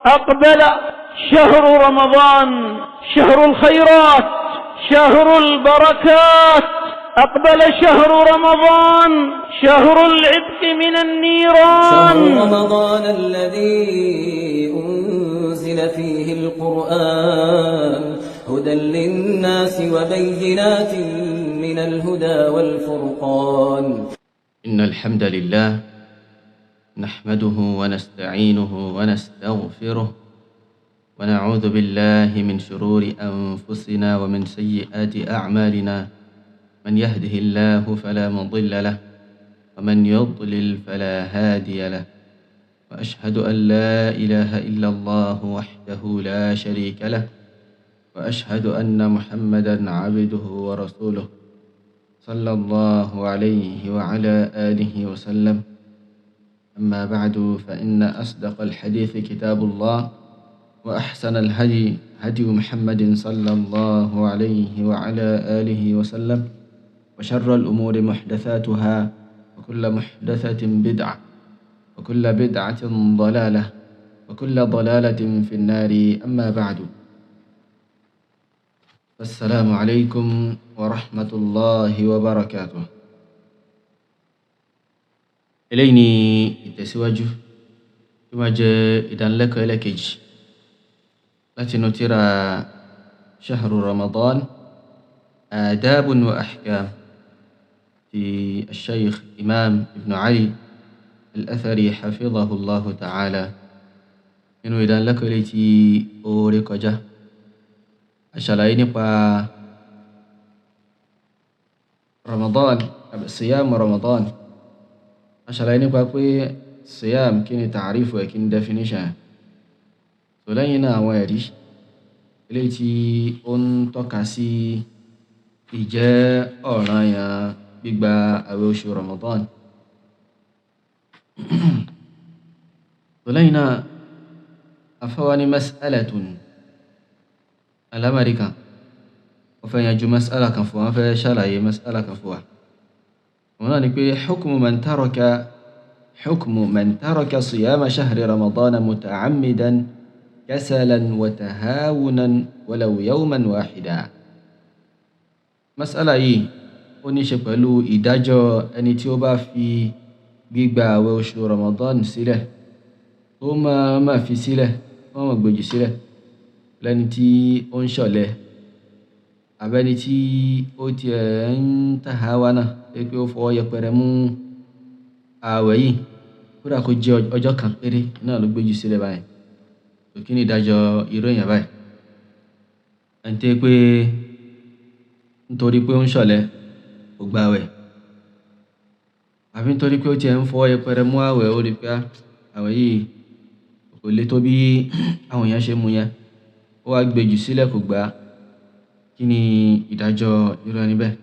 أقبل شهر رمضان، شهر الخيرات، شهر البركات. أقبل شهر رمضان، شهر العتق من النيران. شهر رمضان الذي أنزل فيه القرآن هدى للناس وبينات من الهدى والفرقان. إن الحمد لله نحمده ونستعينه ونستغفره ونعوذ بالله من شرور أنفسنا ومن سيئات أعمالنا، من يهده الله فلا مضل له ومن يضلل فلا هادي له، وأشهد أن لا إله إلا الله وحده لا شريك له، وأشهد أن محمدا عبده ورسوله صلى الله عليه وعلى آله وسلم. أما بعد، فإن أصدق الحديث كتاب الله، وأحسن الهدي هدي محمد صلى الله عليه وعلى آله وسلم، وشر الأمور محدثاتها، وكل محدثة بدعة، وكل بدعة ضلالة، وكل ضلالة في النار. أما بعد، السلام عليكم ورحمة الله وبركاته. Eléyìí ni ìtẹ̀síwájú tí máa jẹ́ ìdánilẹ́kọ̀ọ́ ẹlẹ́kejì láti inú tírà Shahru Ramadan Adabun wa Ahkam ti Sheikh Imam Ibn Ali Al-Athari hafizahu Allahu ta'ala. Nínú ìdánilẹ́kọ̀ọ́ eléyìí tí ó ré kọjá, a ṣàlàyé nípa Ramadan àbí Siyam Ramadan. A ṣàlàyé nípa pé Siyam, kí ni ta'rifu ẹ̀, kí ni definition ẹ̀. So lẹ́yìn náà, àwọn ẹ̀rí eléyìí tí ó ń tọ́ka sí ìjẹ́ ọ̀ranyàn gbígba àwẹ̀ oṣù Ramadan. So lẹ́yìn náà, afáwa ní mas'alatun alámàrí kan, wọ́n fẹ́ yanjú mas'ala kan fún wa, wọ́n fẹ́ ṣàlàyé mas'ala kan fún wa. Òun náà ni pé hukmu man taraka siyama shahri Ramadan muta'ammidan kasalan wa tahawunan walau yawman wahida. Mas'ala yìí ó ní ṣe pẹ̀lú ìdájọ́ ẹni tí ó bá fi gbígba àwẹ̀ oṣù Ramadan sílẹ̀, tó máa máa fi sílẹ̀, tó máa gbèjì sílẹ̀, lẹ́ni tí ó ń ṣọ̀lẹ àbẹ́ni tí ó tiẹ̀ ń tàháwánà, pé ó fọwọ́ yẹpẹrẹ mú ààwẹ̀ yìí, kódà kó jẹ́ ọjọ́ kan péré náà ló gbéjù sílẹ̀ báyìí. Kí ni ìdájọ́ irú èèyàn báyìí? Ẹni tó jẹ́ pé nítorí pé ó ń ṣọ̀lẹ kò gba àwẹ̀, àbí nítorí pé ó tiẹ̀ ń fọwọ́ yẹpẹrẹ mú àwẹ̀, ó rí pé àwẹ̀ yìí kò le tó bí àwọn èèyàn ṣe mú yẹn, ó wá gbéjù sílẹ̀, kò gbà á. Kí ni ìdájọ́ irú ẹni bẹ́ẹ̀?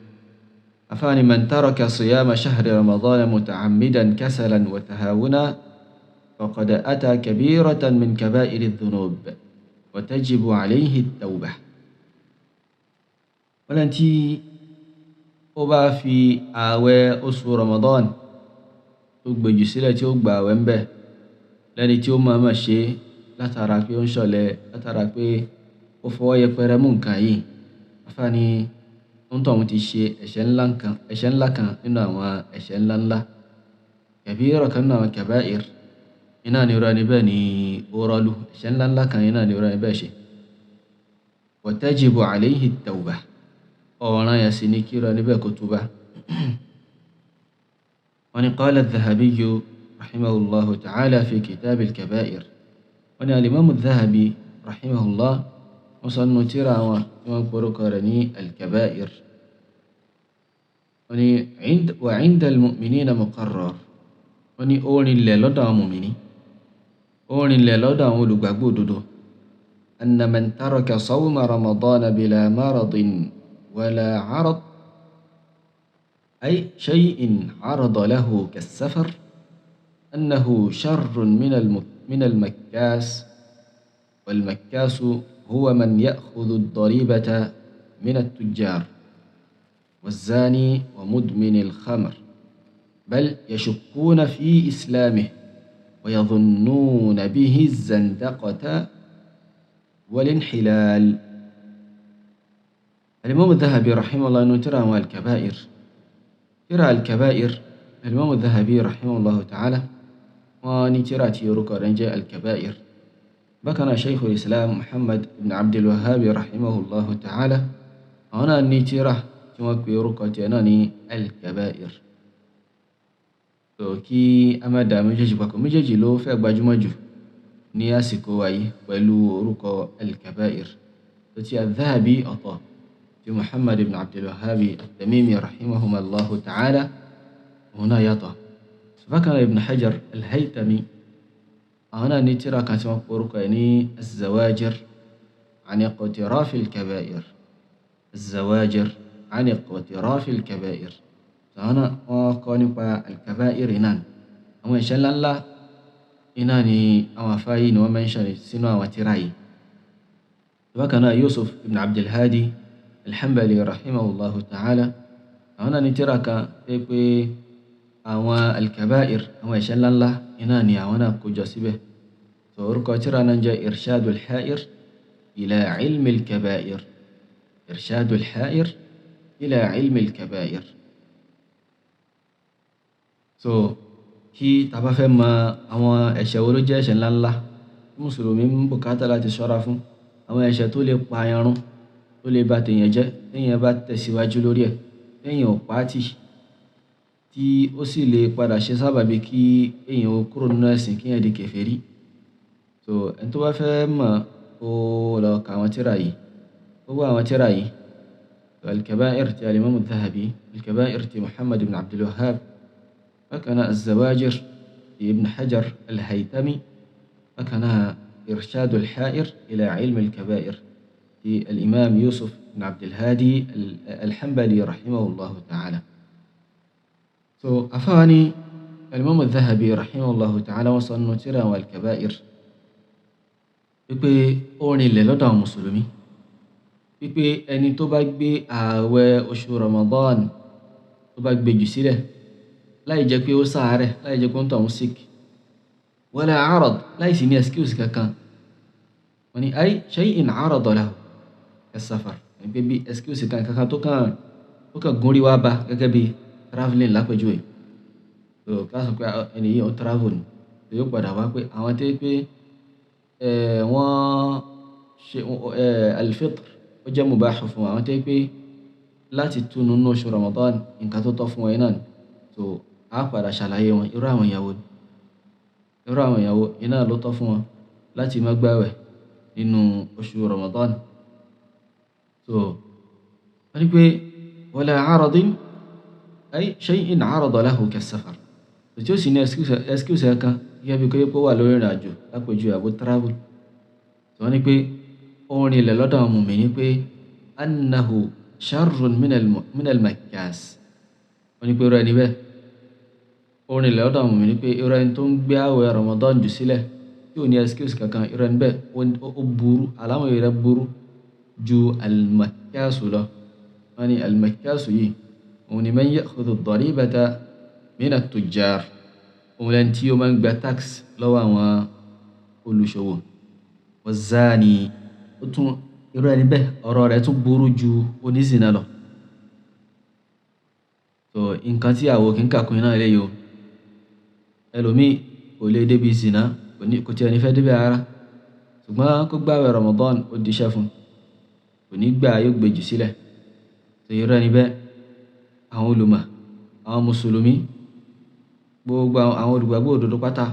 Àfáà ní man taraka siyama shahri Ramadan muta'ammidan kasalan wa tahawuna faqad ata kabiratan min kaba'iri dhunub wa tajibu alayhi at-tawbah. Wọ́n lẹ́ni tí ó bá fi ààwẹ̀ oṣù Ramadan tó gbèjù sílẹ̀, tí ó gba ààwẹ̀ ń bẹ̀, lẹ́ni tí ó máa máa ṣe látara pé ó ń ṣọ̀lẹ, látara pé ó fọwọ́ yẹpẹrẹ mú nǹkan yìí, àfáà ní òǹtọ̀hún ti ṣe ẹ̀ṣẹ̀ ńlá kan nínú àwọn ẹ̀ṣẹ̀ ńlá ńlá, kabira kan nínú àwọn kaba'ir iná ni irú ẹni bẹ́ẹ̀ ni ó rọ́lù. Ẹ̀ṣẹ̀ ńlá ńlá kan iná ni irú ẹni bẹ́ẹ̀ ṣe. Wa tajibu alayhi at-tawbah, ọ̀ràn yẹn sì ni kí irú ẹni bẹ́ẹ̀ kó túbá. Wọ́n ní qala adh-Dhahabiyyu rahimahullahu ta'ala fi kitab al-kaba'ir. Wọ́n ní al-imam adh-Dhahabi rahimahullah wọ́n sọ nínú tírà wọn tí wọ́n porúkọ rẹ̀ ní al-kaba'ir. Wọ́n ní wa 'inda al-mu'minina muqarrar. Wọ́n ní ó rinlẹ̀ lọ́dọ̀ àwọn mùmìnì, ó rinlẹ̀ lọ́dọ̀ àwọn olùgbàgbọ́ òdodo, anna man taraka sawma Ramadana bila maradin wala 'arad, ay shay'in 'arada lahu kas-safar, annahu sharrun min al-makkas, wal-makkasu huwa man ya'khudhu ad-daribata min at-tujjar, waz-zani wa mudmin al-khamr, bal yashukkuna fi islamih. ويظنون به الزندقة والانحلال. الإمام الذهبي رحمه الله أنه ترى الكبائر، ترى الكبائر. الإمام الذهبي رحمه الله تعالى واني ترى تيروك رنجة الكبائر. بكنا شيخ الإسلام محمد بن عبد الوهاب رحمه الله تعالى أنا أني ترى تيروك تناني الكبائر. Kí a má da méjèèjì papọ̀, méjèèjì ló fẹ́ gbajúmọ̀ jù ní àsìkò wa yìí pẹ̀lú orúkọ al-kaba'ir. Tó ti al-Dhahabi ọ̀tọ̀, tí Muhammad ibn Abdul Wahhab at-Tamimi rahimahumullahu ta'ala òun náà yàtọ̀. Bákan náà Ibn Hajar al-Haytami àwọn náà ní tírà kan tí wọ́n pe orúkọ ẹ̀ ní az-Zawajir an iqtiraf al-kaba'ir. Az-Zawajir an iqtiraf al-kaba'ir. Àwọn náà wọ́n kọ́ nípa al-kaba'ir náà, àwọn ẹ̀ṣẹ̀ ńláńlá iná ni àwọn afáyí ni wọ́n mẹ́ńṣẹ̀ sínú àwọn tírà yìí. Bákan náà Yusuf ibn Abdul Hadi al-Hanbali rahimahullahu ta'ala àwọn náà ní tírà kan pé pé àwọn al-kaba'ir, àwọn ẹ̀ṣẹ̀ ńláńlá iná ni àwọn náà kó jọ síbẹ̀. Tó orúkọ tírà náà jẹ́ Irshadul Ha'ir ila ilmi al-kaba'ir. Irshadul Ha'ir ila ilmi al-kaba'ir. So kí tá bá fẹ́ mọ àwọn ẹ̀ṣẹ̀ wo ló jẹ́ ẹ̀ṣẹ̀ ńláńlá tí mùsùlùmí ń bùkátà láti ṣọ́ra fún, àwọn ẹ̀ṣẹ̀ tó lè pa ẹran, tó lè ba tèèyàn jẹ́ téèyàn bá tẹ̀síwájú lórí ẹ̀, téèyàn ò pàtì, tí ó sì lè padà ṣe sábàbí kí èèyàn ó kúrò nínú ẹ̀sìn, kí èèyàn di kèfèrí. So ẹni tó bá fẹ́ mọ̀ kó lọ ka àwọn tírà yìí, gbogbo àwọn tírà yìí, al-Kaba'ir ti al-Imam al-Dhahabi, al-Kaba'ir ti Muhammad ibn Abdul Wahhab, bákan náà az-Zawajir ti Ibn Hajar al-Haytami, bákan náà Irshadul Ha'ir ila ilmi al-Kaba'ir ti al-Imam Yusuf ibn Abdul Hadi al-Hanbali rahimahullahu ta'ala. So afáàní al-Imam al-Dhahabi rahimahullahu ta'ala wọ́n sọ nínú tírà àwọn al-Kaba'ir wípé ó rinlẹ̀ lọ́dọ̀ àwọn mùsùlùmí wípé ẹni tó bá gbé ààwẹ̀ oṣù Ramadan tó bá gbé jù sílẹ̀ láì jẹ́ pé ó ṣàárẹ̀, láì jẹ́ pé ó ń tọ̀ ń sick, wala arad, láì sì ní excuse kankan, wọ́n ní ay shay'in arada lahu as-safar, ẹni pé bí excuse kankan tó kàn gúnrí wá bá gẹ́gẹ́ bí travelling lápẹjúwe. So ká sọ pé ẹni yìí ó travel ni, so yóò padà wá pé àwọn tó pé wọ́n ṣe al-fitr ó jẹ́ mubah fún àwọn tó pé láti túnú nínú oṣù Ramadan nǹkan tó tọ́ fún wọn náà ni. So a padà ṣàlàyé wọn irú àwọn ìyàwó ni, irú àwọn ìyàwó iná ló tọ́ fún wọn láti má gbààwẹ̀ nínú oṣù Ramadan. So wọ́n ní pé wala aradin ay shay'in arada lahu kas-safar, tí ó sì ní excuse kan gẹ́gẹ́ bí kó wà lórí ìrìn àjò lápèjúwe àbó travel. So wọ́n ní pé ó rinlẹ̀ lọ́dọ̀ àwọn mùmínì pé annahu sharrun min al-makkas. Wọ́n ní pé irú ẹni bẹ́ẹ̀, ó rinlẹ̀ lọ́dọ̀ àwọn mùmínì pé irú ẹni tó ń gbé àwẹ̀ Ramadan jù sílẹ̀ tí ò ní excuse kankan, irú ẹni bẹ́ẹ̀ ó burú, àlámọ̀rí rẹ̀ burú ju al-makkas lọ. Wọ́n ní al-makkas yìí òun ni man ya'khudhu ad-daribata min at-tujjar, òun lẹni tí ó máa ń gba tax lọ́wọ́ àwọn olùṣòwò. Waz-zani, ó tún irú ẹni bẹ́ẹ̀ ọ̀rọ̀ rẹ̀ tún burú ju onízìnà lọ. So nǹkan tí àwọ̀ kì í kàkún iná eléyìí o, ẹlòmíì kò lè débi zìnà, kò tiẹ̀ ní fẹ́ débi ara, ṣùgbọ́n kó gbààwẹ̀ Ramadan ó diṣẹ́ fún un, kò ní gbà, yóò gbé jù sílẹ̀. So irú ẹni bẹ́ẹ̀ àwọn olùmọ̀, àwọn mùsùlùmí, gbogbo àwọn olùgbàgbọ́ òdodo pátá,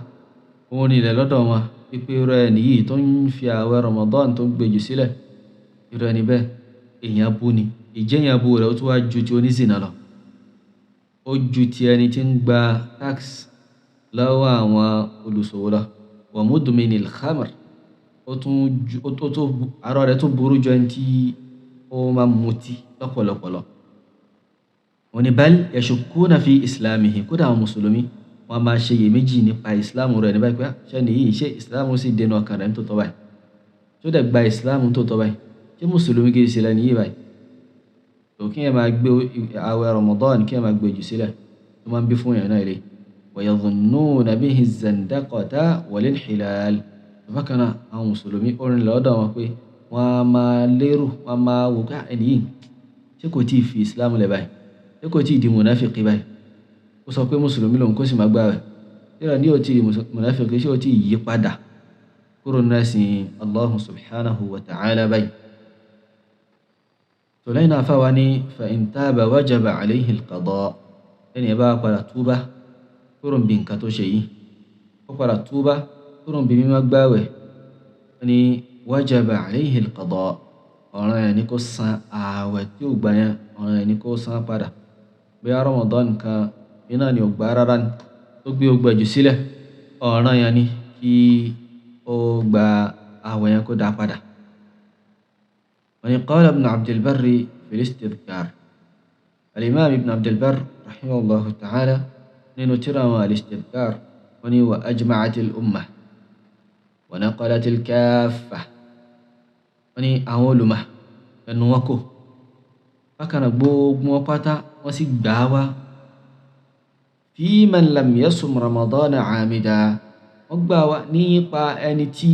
ó rinlẹ̀ lọ́dọ̀ wọn wípé irú ẹni yìí tó ń fi àwẹ̀ Ramadan tó ń gbé jù sílẹ̀, irú ẹni bẹ́ẹ̀ èèyàn bú ni, ìjẹ́ èèyàn bú rẹ̀ ó tún wá ju ti onízìnà lọ, ó ju ti ẹni tí ń gba tax lọ́wọ́ àwọn olùṣòwò lọ. Wa mudminil khamr, ó tún ju, ó tó àárọ̀ rẹ̀ tún burú ju ẹni tí ó máa ń mutí lọ́pọ̀lọpọ̀ lọ. Wọ́n ní bal yashukkuna fi islamihi, kódà àwọn mùsùlùmí wọ́n máa ṣe iyèméjì nípa ìsìláàmù rẹ̀ ní báyìí pé ṣé ẹni yìí ṣé ìsìláàmù sì dènà ọkàn rẹ̀ ní tòótọ́ báyìí, tó dẹ̀ gba ìsìláàmù tó tọ́ báyìí, ṣé mùsùlùmí kì í ṣe lẹ́ni yìí báyìí. Tó kí ẹ máa gbé àwẹ̀ Ramadan, kí ẹ máa gbé jù sílẹ̀, tó máa ń bí fún èèyàn náà ilé. Wa yadhunnuna bihi az-zandaqata wal-inhilal. Bákan náà, àwọn mùsùlùmí ó rinlẹ̀ lọ́dọ̀ wọn pé wọ́n á máa lérò, wọ́n á máa wò pé ẹni yìí ṣé kò tíì fi Islam lẹ̀ báyìí, ṣé kò tíì di mùnáfìkì báyìí. Ó sọ pé mùsùlùmí lòun kó sì máa gbààwẹ̀. Ṣé ní ò tí mùnáfìkì, ṣé ò tí yí padà kúrò nínú ẹ̀sìn Allahu subhanahu wa ta'ala báyìí. Tòlẹ́yìn náà fáwa ní fa in taba wajaba alayhi al-qada. Ẹni ẹ bá padà túbá kúrò níbi nǹkan tó ṣe yìí, ó padà túbá kúrò níbi mímọ́ gbààwẹ̀, ní wajaba alayhi al-qada, ọ̀ràn yẹn ni kó san ààwẹ̀ tí ò gbà yẹn, ọ̀ràn yẹn ni kó san padà. Bóyá Ramadan kan iná ni ò gbà rárá ni tó gbé ogbà jù sílẹ̀, ọ̀ràn yẹn ni kí ó gba ààwẹ̀ yẹn kó dá padà. Wọ́n ní qala Ibn Abdil Barri fil Istidhkar. Al-Imam Ibn Abdil Barr rahimahullahu ta'ala nínú tírà wọn al-Istidhkar, wọ́n ní wa ajma'at al-ummah wa naqalat al-kaffah. Wọ́n ní àwọn olùmọ̀ ẹnu wọn kò, bákan náà gbogbo wọn pátá wọ́n sì gbà wá fi man lam yasum Ramadana amida. Wọ́n gbà wá nípa ẹni tí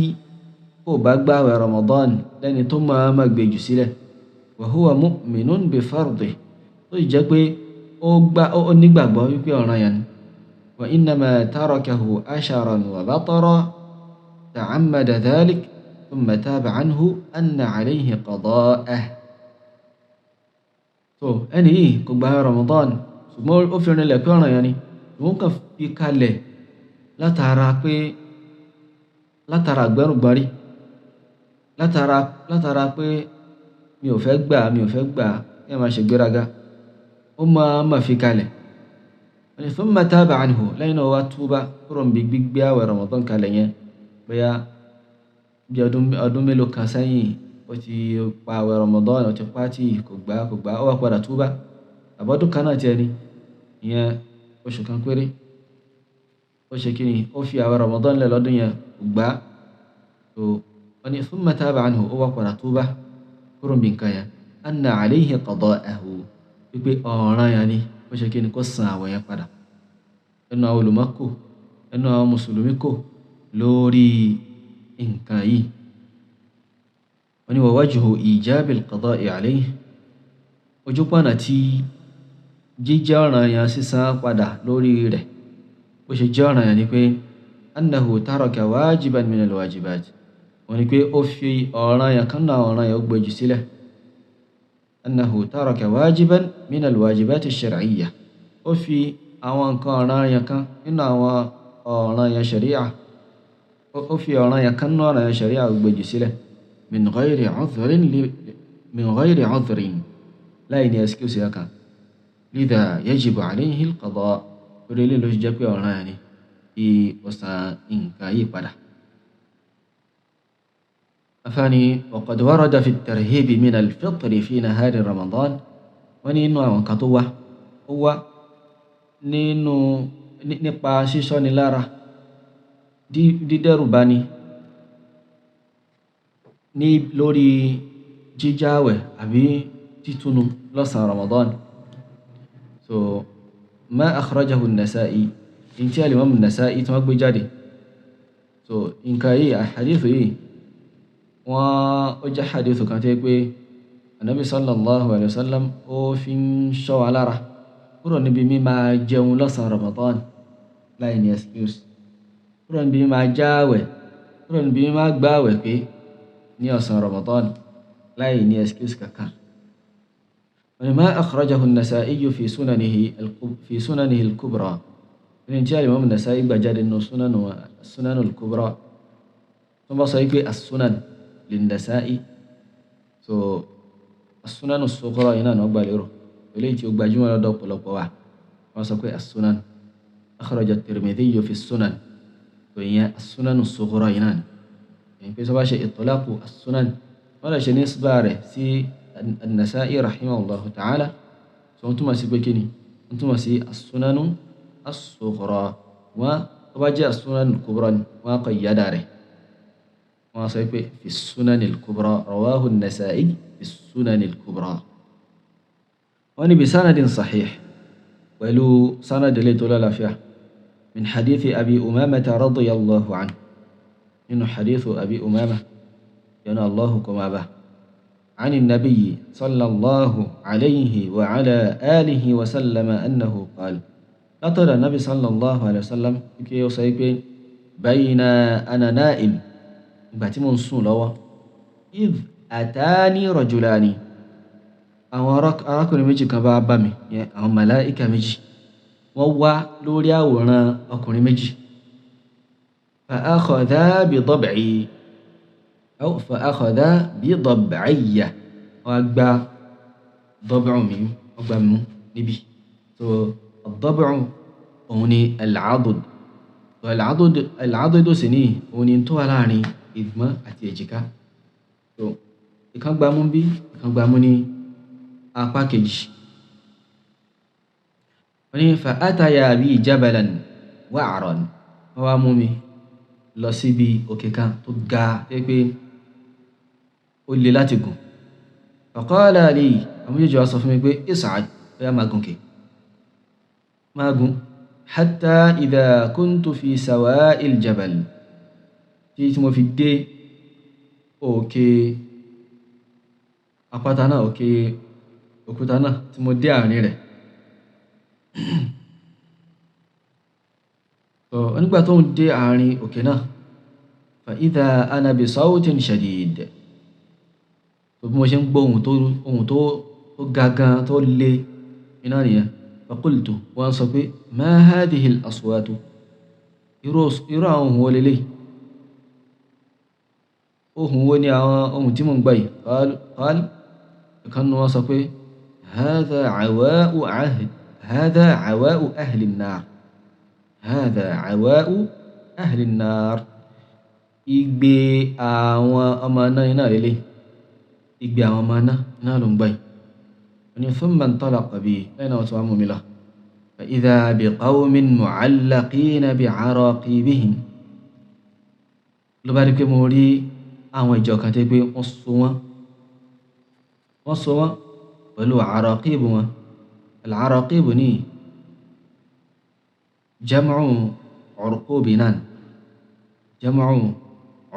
kò bá gbààwẹ̀ Ramadan lẹ́ni tó máa ma gbé jù sílẹ̀, wa huwa mu'minun bi fardihi, tó sì jẹ́ pé ó gbà ó nígbàgbọ́ wípé ọ̀ràn yẹn ni. Wa innama tarakahu asharan wa batara ta'ammada dhalik thumma taba anhu anna alayhi qada'ah. So ẹni yìí kò gbààwẹ̀ Ramadan, ṣùgbọ́n ó fi rinlẹ̀ pé ọ̀ràn yẹn ni, ṣùgbọ́n kàn fi kalẹ̀ látara pé látara àgbẹ̀rùngbọ̀nrí, látara pé mi ò fẹ́ gbà, mi ò fẹ́ gbà, kí ẹ máa ṣe gbéraga, ó máa ma fi kalẹ̀. Wọ́n ní thumma taba anhu, lẹ́yìn náà wá túbá kúrò níbi gbígbé àwẹ̀ Ramadan kalẹ̀ yẹn. Bóyá bí ọdún mélòó kan sẹ́yìn ó ti pa àwẹ̀ Ramadan, ó ti pa tí kò gbà, kò gbà, ó wá padà túbá. Àbọ̀dún kan náà tiẹ̀ ni, ìyẹn oṣù kan péré, ó ṣe kí ni, ó fi àwẹ̀ Ramadan lẹ̀ lọ́dún yẹn, kò gbà. So wọ́n ní thumma taba anhu, ó wá padà túbá kúrò níbi nǹkan yẹn, anna alayhi qada'ahu, wípé ọ̀ràn yẹn ni ó ṣe kí ni kó san àwẹ̀ yẹn padà. Ẹnu àwọn olùmọ̀ kò, ẹnu àwọn mùsùlùmí kò lórí nǹkan yìí. Wọ́n ní wa wajhu ijabil qada'i alayhi, ojú pọ̀nà tí jíjẹ́ ọ̀ràn yẹn sísan padà lórí rẹ̀ bó ṣe jẹ́ ọ̀ràn yẹn ni pé annahu taraka wajiban min al-wajibat, wọ́n ní pé ó fi ọ̀ràn yẹn kan náà ọ̀ràn yẹn ó gbé jù sílẹ̀. Annahu taraka wajiban min al-wajibat ash-shar'iyyah, ó fi àwọn nǹkan ọ̀ràn yẹn kan nínú àwọn ọ̀ràn yẹn ṣẹ̀ríà, ó fi ọ̀ràn yẹn kan nínú ọ̀ràn yẹn ṣẹ̀ríà ó gbé jù sílẹ̀. Min ghayri 'udhrin, min ghayri 'udhrin, láì ní excuse yẹn kan. Lidha yajibu alayhi al-qada', torí ilé ló ṣe jẹ́ pé ọ̀ràn yẹn ni kí ó san nǹkan yìí padà. Afáàní wa qad warada fi at-tarhibi min al-fitri fi nahari Ramadan. Wọ́n ní inú àwọn kan tó wá, ó wá nínú nípa sísọ́ni lára, dídẹ́rùbani ní lórí jíjáwẹ̀ àbí títúnu lọ́sàn Ramadan. So ma akhrajahu an-Nasa'i, in tí al-Imam an-Nasa'i tí wọ́n gbé jáde. So nǹkan yìí, hadithu yìí, wọ́n ó jẹ́ hadithu kan tó yẹ pé Ànábì sallallahu alayhi wa sallam ó fi ń ṣọ́ wa lára kúrò níbi mímá jẹun lọ́sàn Ramadan láì ní excuse, kúrò níbi mímá jáwẹ̀, kúrò níbi mímá gbàwẹ̀ pé ní ọ̀sán Ramadan láì ní excuse kankan. Wọ́n ní ma akhrajahu an-Nasa'i fi sunanihi fi sunanihi al-kubra, ní tí al-Imam an-Nasa'i gbà jáde nínú sunanu al-kubra. Tó bá sọ pé as-sunan lin-Nasa'i, so as-sunanu as-sughra yìí náà ni wọ́n gbà lérò, eléyìí tí ó gbajúmọ̀ lọ́dọ̀ ọ̀pọ̀lọpọ̀ wa, wọ́n sọ pé as-sunan. Akhraja at-Tirmidhi fi as-sunan, so ìyẹn as-sunanu as-sughra yìí náà ni. Èyí pé sọ bá ṣe itlaqu as-sunan, wọ́n lè ṣe nisba rẹ̀ sí an-Nasa'i rahimahullahu ta'ala. So wọ́n túmọ̀ sí pé kí ni, wọ́n túmọ̀ sí as-sunanu as-sughra. Wọ́n tó bá jẹ́ as-sunan al-kubra ni wọ́n qayyada rẹ̀, wọ́n sọ pé fi as-sunan al-kubra, rawahu an-Nasa'i fi as-sunan al-kubra. Wọ́n ní bi sanadin sahih, pẹ̀lú sanad ilé tó lálàáfíà. Min hadithi Abi Umamata radiyallahu anhu, nínú hadithu Abi Umama yọ̀nà Allahu kó máa bá, عن النبي صلى الله عليه وعلى آله وسلم أنه قال، látọ̀dọ̀ Nabi sallallahu alayhi wa sallam kí ó sọ pé bayna ana na'im, ìgbà tí mo ń sùn lọ́wọ́, idh atani rajulani, àwọn arákùnrin méjì kan bá bá mi, àwọn màláìka méjì, wọ́n wá lórí àwòrán ọkùnrin méjì. Fa akhadha bi dab'i aw fa akhadha bi dab'iyya, wọ́n gba dab'u mi, wọ́n gba mi níbí. So ad-dab'u òun ni al-'adud, al-'adud sì ní òun ni tó wà láàrin ìgbọ́n àti èjìká. So ìkan gbá mú bí, ìkan gbá mú ní apá kejì. Wọ́n ní fa ataya bi jabalan wa'ran, wọ́n wá mú mi lọ síbi òkè kan tó ga pé ó le láti gùn. Faqala li, àwọn méjèèjì wá sọ fún mi pé is'ad, bóyá máa gùn kè, máa gùn, hatta idha kuntu fi sawa'il jabal, tí mo fi dé òkè àpáta náà, òkè òkúta náà, tí mo dé àárín rẹ̀. So nígbà tó ń dé àárín òkè náà, fa idha ana bi sawtin shadid, tó bí mo ṣe ń gbọ́ ohùn tó ga gan tó le iná nìyẹn. Fa qultu, wọ́n sọ pé ma hadhihi al-aswatu, irú àwọn ohùn wo leléyìí, ohùn wo ni àwọn ohùn tí mo ń gbọ́ yìí? Qal, ìkan nínú wọn sọ pé hadha awa'u ahli an-nar, hadha awa'u ahli an-nar, igbe àwọn ọmọ náà iná lélẹ̀, igbe àwọn ọmọ náà ló ń gbọ́ yìí. Wọ́n ní thumma intalaqa bi, lẹ́yìn náà tó wá mú mi lọ. Fa idha bi qawmin mu'allaqina bi'araqibihim, ló bá rí pé mo rí àwọn ìjọ kan tẹ́ pé wọ́n so wọ́n pẹ̀lú àràkíbù wọn. Al-àràkíbù ní jam'u urqub inan, jam'u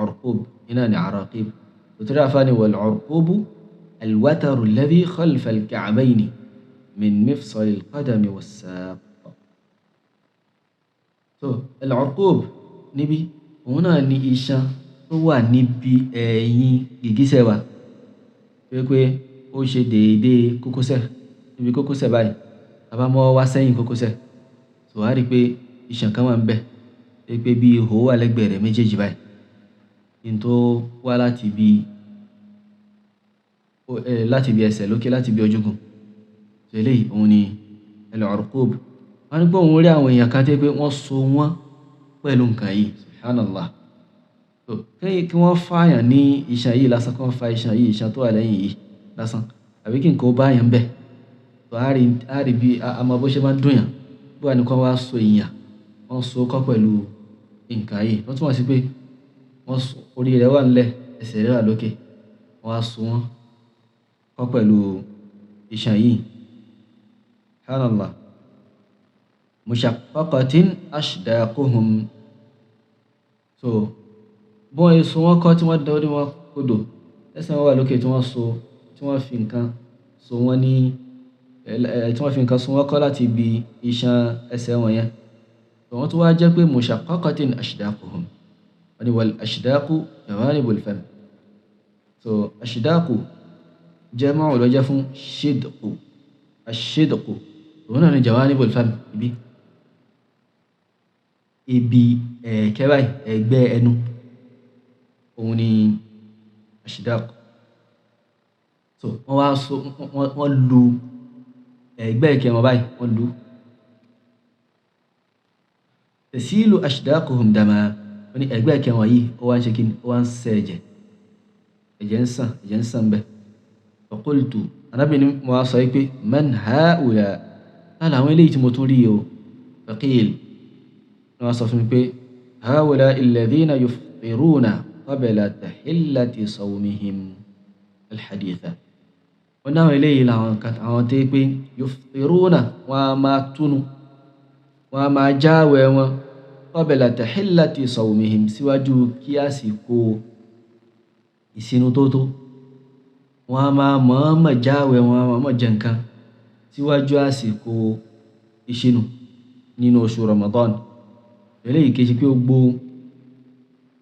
urqub inan ni àràkíbù. Tòtúrò àfáàní wal-urqubu al-wataru alladhi khalfa al-ka'bayni min mifsal al-qadami was-saq. So al-urqub níbi òun náà ní iṣan tó wà níbi ẹ̀yìn gìgísẹ̀ wa, pé ó ṣe déédéé kókósẹ̀, níbi kókósẹ̀ báyìí, a bá mọ́ wá sẹ́yìn kókósẹ̀, so wàá rí i pé iṣan kan wà ń bẹ̀, pé bí ihò wà lẹ́gbẹ̀ẹ́ rẹ̀ méjèèjì báyìí, ní tó wá láti bí ẹsẹ̀ lókè, láti bí ojúgun. So eléyìí òun ni al-urqub. Wọ́n ní pé òun rí àwọn èèyàn kan tẹ́ pé wọ́n so wọ́n pẹ̀lú nǹkan yìí, subhanallah. So kí wọ́n fààyàn ní iṣan yìí lásán, kí wọ́n fa iṣan yìí, iṣan tó wà lẹ́yìn yìí lásán, àbí kí nǹkan ó bá yàn bẹ́ẹ̀. So a rí bí a mọ bó ṣe máa ń dùn yàn, bí wà ní kí wọ́n wá so èèyàn, wọ́n so kọ́ pẹ̀lú nǹkan yìí. Wọ́n túmọ̀ sí pé wọ́n so orí rẹ̀ wà nílẹ̀, ẹsẹ̀ rẹ̀ wà lókè, wọ́n á so wọ́n kọ́ pẹ̀lú iṣan yìí. Subhanallah. Mushaqqaqatin ashdaquhum. So bí wọ́n so wọ́n kọ́ tí wọ́n da orí wọn kodò, ẹsẹ̀ wọn wà lókè tí wọ́n so, tí wọ́n fi nǹkan so wọ́n ní, tí wọ́n fi nǹkan so wọ́n kọ́ láti ibi iṣan ẹsẹ̀ wọn yẹn. So wọ́n tún wá jẹ́ pé mushaqqaqatin ashdaquhum. Wọ́n ní wal ashdaqu jawanibul fam. So ashdaqu jam'u ló jẹ́ fún shidqu, ashidqu òun náà ní jawanibul fam, ibi ẹ̀kẹ́ báyìí, ẹ̀gbẹ́ ẹnu, òun ni ashdaq. So wọ́n wá so wọ́n lu ẹ̀gbẹ́ ẹ̀kẹ́ wọn báyìí, wọ́n lu. Tasilu ashdaquhum dama, wọ́n ní ẹ̀gbẹ́ ẹ̀kẹ́ wọn yìí ó wá ń ṣe kí ni, ó wá ń sẹ ẹ̀jẹ̀, ẹ̀jẹ̀ ń sàn, ẹ̀jẹ̀ ń sàn bẹ́ẹ̀. Fa qultu, arábìnrin mo wá sọ pé man haula, tá làwọn eléyìí tí mo tún rí o? Faqil, wọ́n sọ fún mi pé haula alladhina yufṭiruna qabla tahillati sawmihim alhaditha. Wọ́n náà eléyìí làwọn àwọn tó pé yufṭiruna, wọ́n á máa túnu, wọ́n á máa jáwẹ̀ wọn Qabla tahillati sawmihim, síwájú kí àsìkò ìsinu tó tó. Wọ́n á máa mọ̀ọ́mọ̀ jáwẹ̀, wọ́n á mọ̀ọ́mọ̀ jẹ nǹkan síwájú àsìkò ìṣinu nínú oṣù Ramadan. Eléyìí kì í ṣe pé gbogbo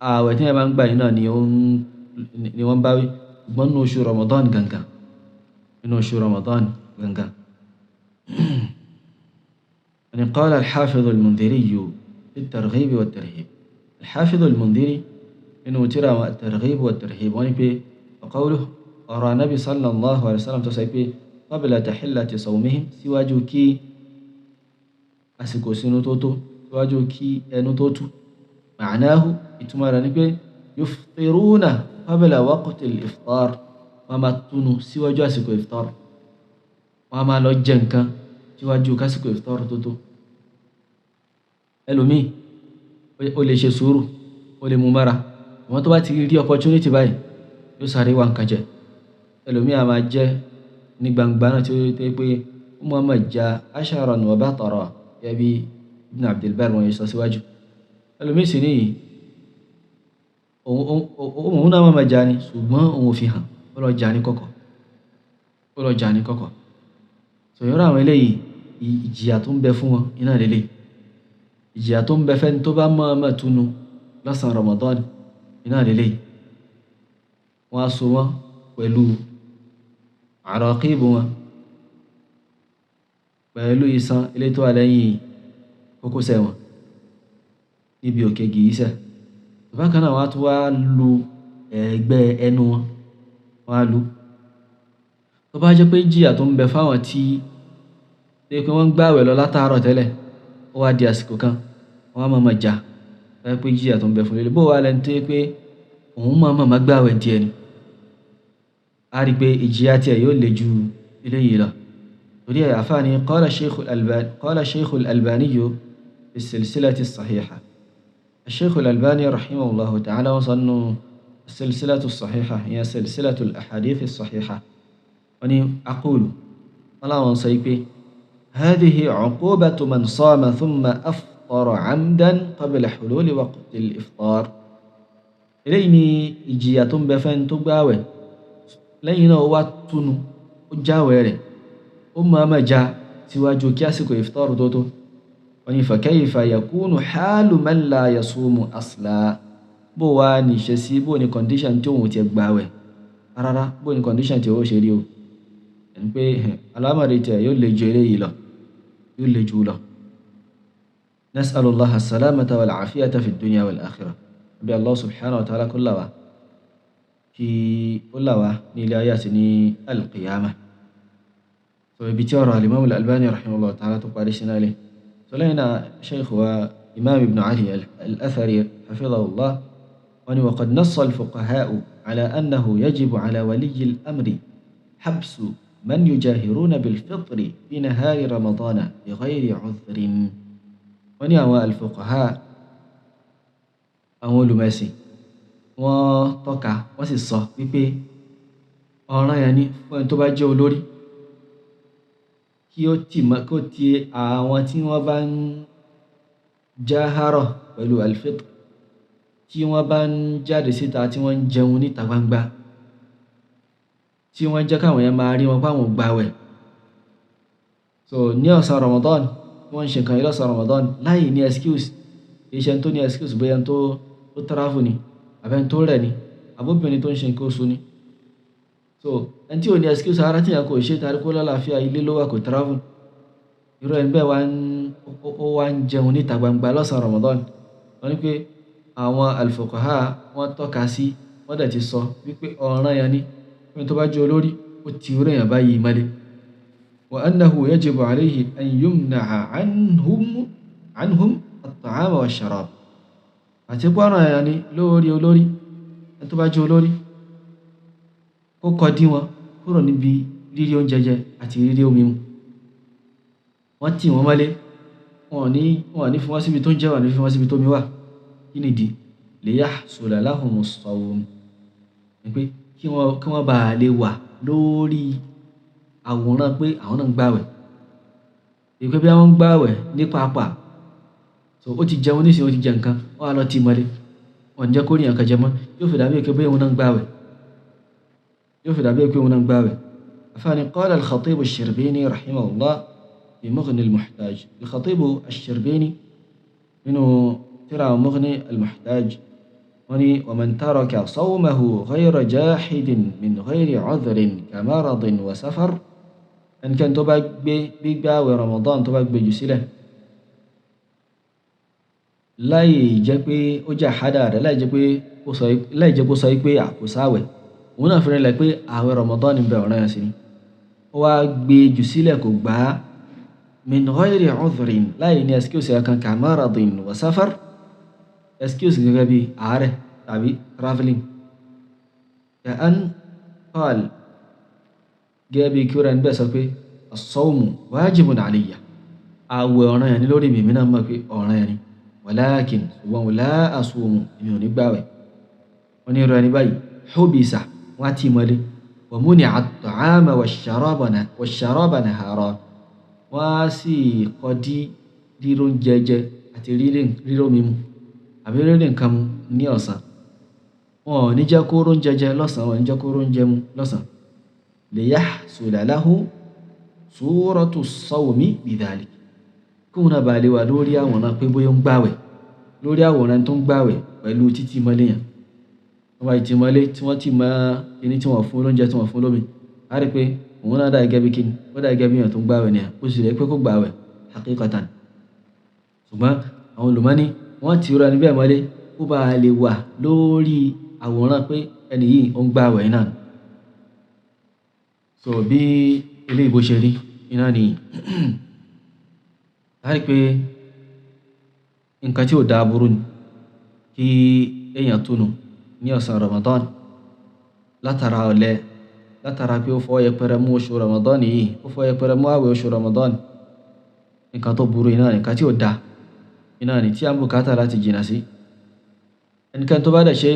ààwẹ̀ tí èèyàn bá ń gbà yìí náà ni wọ́n bá wí, ṣùgbọ́n nínú oṣù Ramadan gangan, nínú oṣù Ramadan gangan. Yani qala al-Hafiz al-Mundhiri fi at-Targhib wa at-Tarhib. Al-Hafiz al-Mundhiri nínú tírà àwọn at-Targhib wa at-Tarhib, wọ́n ní pé qawluhu, ọ̀rọ̀ Ànábì sallallahu alayhi wa sallam tó sọ pé qabla tahillati sawmihim, síwájú kí àsìkò sínú tó tó, síwájú kí ẹnu tó tú. Ma'nahu, ìtumọ̀ rẹ̀ ni pé yuftiruna qabla waqti al-iftar, wọ́n máa túnu síwájú àsìkò iftar, wọ́n máa lọ jẹ nǹkan síwájú kásìkò iftar tó tó. Ẹlòmíì ó lè ṣe sùúrù, ó lè mú mára, àwọn tó bá ti rí opportunity báyìí yóò sáré wá nǹkan jẹ. Ẹlòmíì a máa jẹ ní gbangba náà tí ó yẹ pé ó máa ma ja asharan wa batara, gẹ́gẹ́ bí Ibn Abdil Barr wọ́n yẹ sọ síwájú. Ẹlòmíì sì níyì, òun náà máa ma ja ni, ṣùgbọ́n òun ò fi hàn, ó lọ ja ní kọ̀kọ̀, ó lọ ja ní kọ̀kọ̀. Sọ̀yọ́rọ̀ àwọn eléyìí, ìjìyà tó ń bẹ fún wọn iná lélẹ̀, ìjìyà tó ń bẹ fẹ́ni tó bá máa ma túnu lọ́sàn-án Ramadan iná lélẹ̀. Wọ́n á so wọ́n pẹ̀lú àràkíbù wọn, pẹ̀lú iṣan ilé tó wà lẹ́yìn kókósẹ̀ wọn níbi òkè gìísẹ̀. Bákan náà wọ́n á tún wá lu ẹ̀gbẹ́ ẹnu wọn, wọ́n á lu. Tó bá jẹ́ pé ìjìyà tó ń bẹ fáwọn tí pé wọ́n ń gbààwẹ̀ lọ látàárọ̀ tẹ́lẹ̀, ó wá di àsìkò kan, wọ́n á máa ma jà. Tó bá jẹ́ pé ìjìyà tó ń bẹ fún lélẹ̀, bó wá lẹni tó jẹ́ pé òun máa ma gbààwẹ̀ díẹ̀ ni, a rí pé ìjìyà tiẹ̀ yóò le ju eléyìí lọ. Torí ẹ̀ àfáà ni qala Shaykh al-Albani fi silsilati as-sahiha. Shaykh al-Albani rahimahullahu ta'ala wọ́n sọ nínú silsilatu as-sahiha, ìyẹn silsilatu al-ahadith as-sahiha. Wọ́n ní aqulu, wọ́n láwọn sọ pé hadhihi uqubatu man sama thumma aftara amdan qabla hululi waqti al-iftar. Eléyìí ni ìjìyà tó ń bẹ fẹ́ni tó gbààwẹ̀ lẹ́yìn náà ó wá túnu, ó jáwẹ̀ rẹ̀, ó máa ma já síwájú kí àsìkò iftar tó tó. Wọ́n ní fa kayfa yakunu halu man la yasumu asla, bó wá ní ṣe sí, bó ní condition tí òun ti gbààwẹ̀ rárá, bó ní condition tí ó ṣe rí o. Ẹni pé alámọ̀rí tẹ̀ yóò le ju eléyìí lọ, yóò le jù lọ. Nas'alullaha as-salamata wal-afiyata fi ad-dunya wal-akhirah. Bí Allah subhanahu wa ta'ala kó là wá, kí ó là wá ní ilé ayé àti ní al-qiyamah. So ibi tí ọ̀rọ̀ al-Imam al-Albani rahimahullah ta'ala tó parí sí náà lé. So lẹ́yìn náà Shaykh wa Imam Ibn Ali al-Athari hafidhahullah, wọ́n ní wa qad nassa al-fuqaha'u ala annahu yajibu ala waliyyi al-amri habsu man yujahiruna bil-fitri fi nahari Ramadana bi ghayri 'udhrin. Wọ́n ní àwọn al-fuqaha, àwọn olùmẹ̀sìn, wọ́n tọ́ka, wọ́n sì sọ wípé ọ̀ràn yẹn ni fún ẹni tó bá jẹ́ olórí kí ó tì mọ́, kó ti àwọn tí wọ́n bá ń jáhárọ̀ pẹ̀lú al-fitr, tí wọ́n bá ń jáde síta, tí wọ́n ń jẹun níta gbangba, tí wọ́n jẹ́ káwọn yẹn máa rí wọn páwọn gbàwẹ̀. So ní ọ̀sán Ramadan, wọ́n ń ṣe nǹkan yìí lọ́sàn Ramadan láì ní excuse. Iṣẹ́ tó ní excuse bóyá tó travel ni, àbẹ́ni tó rẹ̀ ni, àbóbìnrin tó ń ṣe nǹkan oṣù ni. So ẹni tí ò ní excuse ara tí yẹn kò ṣe tàbí kó lálàáfíà ilé ló wà kò travel, irú ẹni bẹ́ẹ̀ ó wá ń jẹun níta gbangba lọ́sàn Ramadan. Wọ́n ní pé àwọn al-fuqaha wọ́n tọ́ka sí, wọ́n dẹ̀ ti sọ wípé ọ̀ràn yẹn ni fún tó bá jẹ́ olórí ó ti rú èèyàn báyìí mọ́lé. Wa annahu yajibu alayhi an yumna'a anhum at-ta'ama wash-sharab. Àti pé ọ̀ràn yẹn ni lórí olórí, ẹni tó bá jẹ́ olórí kó kọ́ dí wọn kúrò níbi rírí oúnjẹ jẹ àti rírí omi mu. Wọ́n tì wọ́n mọ́lé, wọn ò ní fi wọ́n síbi tó ń jẹ, wọn ò ní fi wọ́n síbi tó mi wà. Kí nìdí? Liyahsula lahumus sawm, ni pé kí wọ́n bá lè wà lórí àwòrán pé àwọn náà ń gbàwẹ̀. Ìpè bí wọ́n ń gbàwẹ̀ ní pápá. So ó ti jẹun nísìnyí, ó ti jẹ nǹkan, ó wá lọ tì mọ́lé, wọn jẹ́ kó rí nǹkan jẹ mọ́, yóò fi dàbí pé òun náà ń gbààwẹ̀, yóò fi dàbí pé òun náà ń gbààwẹ̀. Àfáàní qala al-Khatib ash-Shirbini rahimahullah fi Mughni al-Muhtaj. Al-Khatib ash-Shirbini nínú tírà Mughni al-Muhtaj wọ́n ní wa man taraka sawmahu ghayra jahidin min ghayri 'udhrin kamaradin wa safar. Ẹnikẹ́ni tó bá gbé gbígbààwẹ̀ Ramadan tó bá gbé jù sílẹ̀ láì jẹ́ pé ó jẹ́ àhádà rẹ̀, láì jẹ́ kó sọ pé àkósáwẹ̀, òun náà fi rinlẹ̀ pé ààwẹ̀ Ramadan ń bẹ ọ̀ràn yẹn sí ni, ó wá gbé jù sílẹ̀ kò gbà á min ghayri 'udhrin, láì ní excuse kan, kamaradin wa safar, excuse gẹ́gẹ́ bí àárẹ̀ tàbí travelling, ka'an qal, gẹ́gẹ́ bí kí ó rẹ̀ ń bẹ̀ sọ pé as-sawmu wajibun alayya, ààwẹ̀ ọ̀ràn yẹn ni lórí mi, mi náà mọ̀ pé ọ̀ràn yẹn ni, walakin ṣùgbọ́n la asumu, èmi ò ní gbààwẹ̀. Wọ́n ní irú ẹni báyìí hubisa, wọ́n á tì mọ́lé, wa muni'a at-ta'ama wash-sharaba nahara, wọ́n á sì kọ́ dí ríró jẹjẹ àti ríró mímu àbí rírí nǹkan mu ní ọ̀sán. Wọn ò ní jẹ́ kó ró jẹjẹ lọ́sàn-án, wọn ò ní jẹ́ kó ró jẹ mu lọ́sàn-án. Liyahsula lahu suratu as-sawmi bidhalik, kóun náà bá lè wà lórí àwòrán pé bóyá ń gbàwẹ̀, lórí àwòrán tó ń gbàwẹ̀ pẹ̀lú títí mọ́lé yẹn. Wọ́n bá ti mọ́lé tí wọ́n ti mọ kíní tí wọ́n fún lóúnjẹ tí wọ́n fún lómi, á rí pé òun náà dà gẹ́gẹ́ bí kíní, ó dà gẹ́gẹ́ bí èèyàn tó ń gbàwẹ̀ nìyẹn, ó sì rẹ̀ pé kó gbàwẹ̀ haqiqatan. Ṣùgbọ́n àwọn olùmọ́ní wọ́n ti rọ ẹni bẹ́ẹ̀ mọ́lé kó bá lè wà lórí àwòrán pé ẹni yìí ó ń gbàwẹ̀ náà. So bí eléyìí bó ṣe rí iná nìyí. A rí pé nǹkan tí ò dáa burú ni kí èèyàn túnu ní ọ̀sán Ramadan látara ọ̀lẹ, látara pé ó fọwọ́ yẹpẹrẹ mú oṣù Ramadan yìí, ó fọwọ́ yẹpẹrẹ mú àwẹ̀ oṣù Ramadan. Nǹkan tó burú iná ni, nǹkan tí ò dáa iná ni tí a ń bùkátà láti jìnnà sí. Ẹnikẹ́ni tó bá dẹ̀ ṣe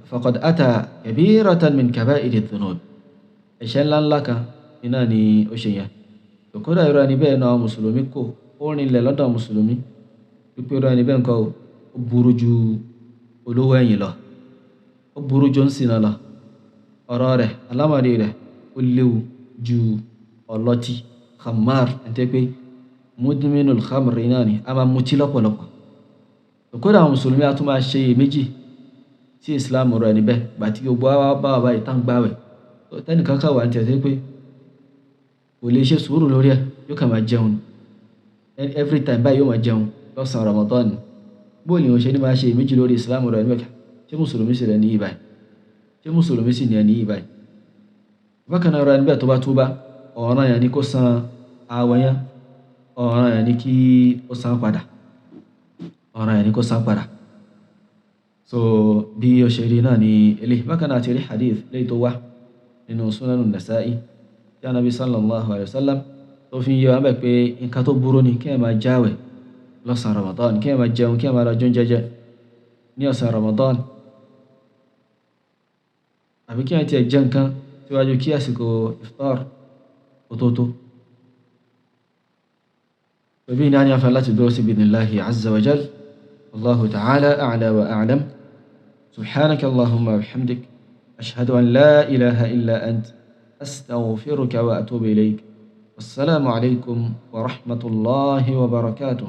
faqad ata kabiratan min kaba'iri dhunub, ẹ̀ṣẹ̀ ńláńlá kan iná ni ó ṣe yẹn. Kódà irú ẹni bẹ́ẹ̀ náà mùsùlùmí kò, ó rinlẹ̀ lọ́dọ̀ mùsùlùmí wípé irú ẹni bẹ́ẹ̀ nǹkan ó burú ju olówó ẹ̀yìn lọ, ó burú ju ńsìnà lọ, ọ̀rọ̀ rẹ̀ alámọ̀rí rẹ̀ ó léwu ju ọlọ́tí khamar, ẹni tẹ́ pé mudminul khamri náà ni, a máa mutí lọ́pọ̀lọpọ̀. Kódà àwọn mùsùlùmí a tún máa ṣe iyèméjì sí ìsìláàmù rẹ̀ níbẹ̀ gbà tí gbogbo wa bá wà báyìí tá ń gbààwẹ̀, tẹ́nìkan kà wà ní tẹ̀ pé kò lè ṣe sùúrù lórí ẹ̀, yóò kàn máa jẹun every time báyìí, yóò máa jẹun lọ́sàn-án Ramadan. Bóòlù ìwọ̀n ṣe ní máa ṣe iyèméjì lórí ìsìláàmù rẹ̀ níbẹ̀, ṣé mùsùlùmí sì rẹ̀ ní ìbáyìí, ṣé mùsùlùmí sì ní ẹ̀ ní ìbáyìí. Bákan náà rẹ̀ níbẹ̀ tó bá túbá, ọ̀ràn yẹn ni kó san ààwẹ̀ yẹn, ọ̀ràn yẹn ni kí ó san padà, ọ̀ràn yẹn ni kó san padà. So bí ó ṣe rí náà ni eléyìí. Bákan náà ti rí hadith léyìí tó wá nínú Sunanu Nasa'i tí Ànábì sallallahu alayhi wa sallam tó fi ń yé wa bẹ́ẹ̀ pé nǹkan tó burú ni kí ẹ máa jáwẹ̀ lọ́sàn Ramadan, kí ẹ máa jẹun, kí ẹ máa lọ jẹun jẹjẹ ní ọ̀sán Ramadan, àbí kí ẹ tiẹ̀ jẹ nǹkan síwájú kí àsìkò iftar kó tó tó. Bẹ́ẹ̀ ni a ní àǹfààní láti dúró sí bi'idhnillahi azza wa jal. Wallahu ta'ala a'la wa a'lam. Subhanaka Allahumma wa bihamdik, ashhadu an la ilaha illa ant, astaghfiruka wa atubu ilayk. Wassalamu alaykum wa rahmatullahi wa barakatuh.